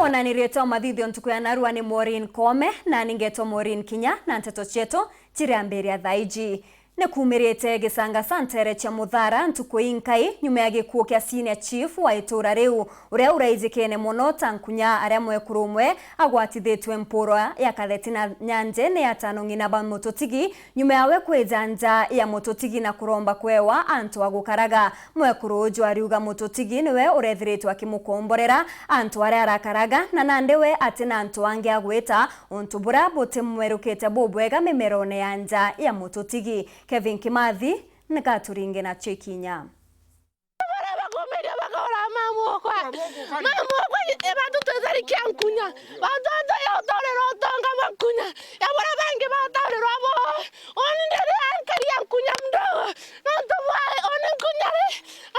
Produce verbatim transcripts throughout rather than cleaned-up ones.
Ona ni ritwa mathithio ntuku ya narua ni Maureen Koome, na ni ngetwa Maureen Kinya, na nteto cietu ciriambiria thaa iji. Ni kuumirite gisanga ca nteere cia Muthara ntuku inkai, nyuma ya gikuu kia senior chief wa ituura riu, uria uraijikene mono ta nkunya aria mwekuru umwe agwatithitue mpurwa ya Katheti na Nyanje ni atano ng'ina ba Mututigi, nyuma yawe kwija nja ya Mututigi na kuromba kwewa antu a gukaraga. Mwekuru uju ariuga Mututigi niwe urethiritwe akimukomborera antu aria arakaraga, na nandi we ati na antu angi a gwita, untu buria butimwerukite bubwega mimerone ya nja ya Mututigi. Kevin Kimathi nikaturinge nacio ikinya. Baria bakumiria bakaura mamu okwa. Mamu okwa, e, bantu twitharikia nkunya. Bantu antu ya utaurirwa utonga bwa nkunya. Ya baria bangi bataurirwa bo. Uni ndiri ankari ya nkunya mdogo. Nontu bwa uni nkunya ri,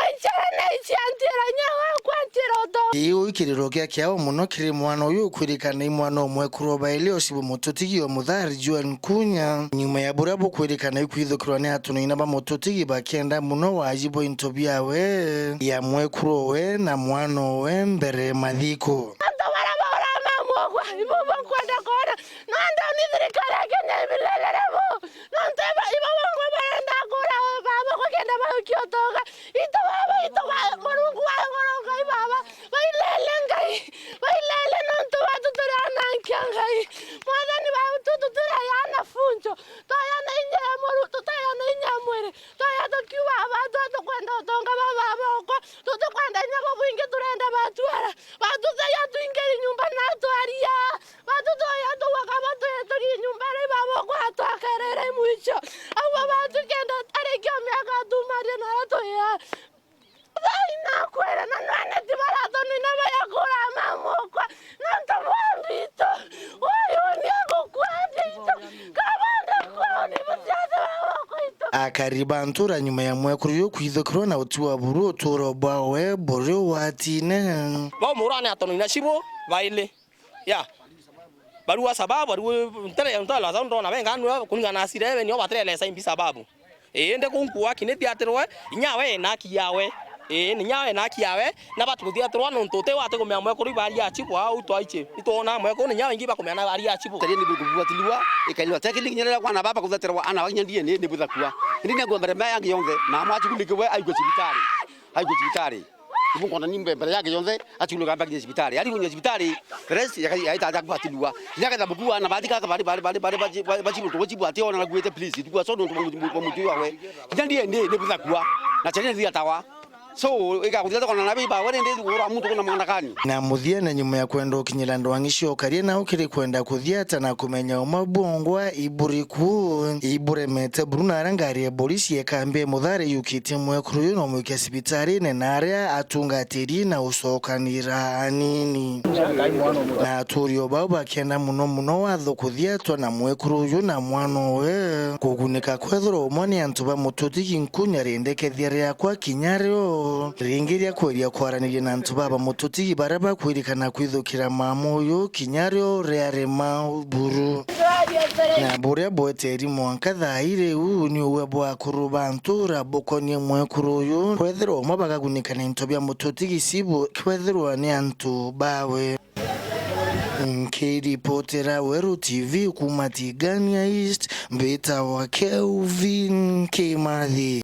aichara na ichi antira inya wakwa antira utonga. Iu ikiriro kia kiao mono kiri mwana uyu ukwirikana i mwana umwe kurwa baili osibu Mututigi o Muthari Joan Kunya. Nyuma ya buria bukwirikana ikwithukirwa ni atunina ba Mututigi bakienda mono wajibu into biawe ya mwekuru owe na mwana owe mbere mathiku. Antu baria baura mamu okwa, ibo bankwenda kwona. Nontu ni thirikari ya Kenya ibilelere bo. Nontu ibo, ibo bongwa barenda kura baba kugenda baukia utonga. Itu baba, itu ba, Murungu wa iguru Ngai baba. Bailele Ngai, bailele nontu batu turi ana nkia Ngai. Mwathani baba, tutu turi ana funjo. Twayana inya ya muru, tutayana inya ya mwiri. Twaya tukiuga baba, tukwenda utonga baba bokwa. Tutikwenda inya bubwingi, turenda batwara. Batu taya tuingiri nyumba na twaria. Batu twaya tugwaka batu turi nyumba ri baba bokwa twakerere mwicho. Au baba tukenda arikia miaka tumarie na tuya. Thaina kwere na nwane ti baratonina bayakura mamukwa. Nontu bwa ndito. Uyu ni agukua ndito. Kabande kwao ni busiasi baba kwito. Akari ba ntura nyuma ya mwekuru uyu kwithukirwa na uti wa buru uturo bwawe buri ugwatine. Bau murane atonina cibu baili. Ya. Barua sababu, barua ntere, ntere la sababu ndona benga nwe kuringana na sirebe nio baterelesa imbi sababu. Ii, ndi kunkua kiniti atirwe, inya we na haki yawe. Ii, ni inya we na haki yawe, na bati kuthiatirwa nontu uti wati kumea mwekuru ibari ya chibu au twaiche. Itwona mwekuru ni inya wengi bakumea na bari ya chibu. Tari ni bukubuatiliwa, ikailwa. Teki ni kinyerera kwa na baba kuthatirwa ana wa kinya D N A ni buthakua. Ndi ni ngwa mbere mea yangi yonthe, na mwachibu ni kiwe aigwe cibitari. Aigwe cibitari. Ibu nkona ni mbere yake yonthe, achikulu kamba kinya cibitari. Ari kinya cibitari, rest ya, ya ita aja kubatilua. Kinya ketha mukua na bathi kaka bari, bari, bari, bari, bachi-, ba-, bachibu tu, bachibu ati ona na kuete, please. Tukua so nontu mwa mutu, mwa mutu wawe. Kinya ndiye ndi, ndi buthakua. Na chene ndi atawa. So, ika kuthia kona na biba, wale ndi ura mutu kuna mwana kani. Na muthiene nyuma ya kwenda ukinyira ndwang'i cio karia na ukiri kwenda kuthiata na kumenya uma bwongwa iburiku. Iburemete buru na aria ngari ya polisi ya kambi ya Muthare yukitie mwekuru uyu na umwikia cibitarine na aria atungatiri na ucokanira anini. Na aturi o bau bakienda muno muno watho kuthiatwa na mwekuru uyu na mwana uwe kugunika kwethirwa umwe ni antu ba Mututigi Nkunya rindekethia riakwa kinya rio ringi ria kweria kwaraniria na antu baba Mututigi baria bakwirikana kwithukira mama uyu kinya rio riari mau buru. Na buria bweteri mwanka thaa iri uu ni uwe bwa akuru ba ntura bukonie mwekuru uyu kwethirwa umwe bagagunika na into bia Mututigi cibu kwethirwa ni antu bawe. Nkiripotera Weru T V kuma Tigania East, mbitawa Kelvin Kimathi.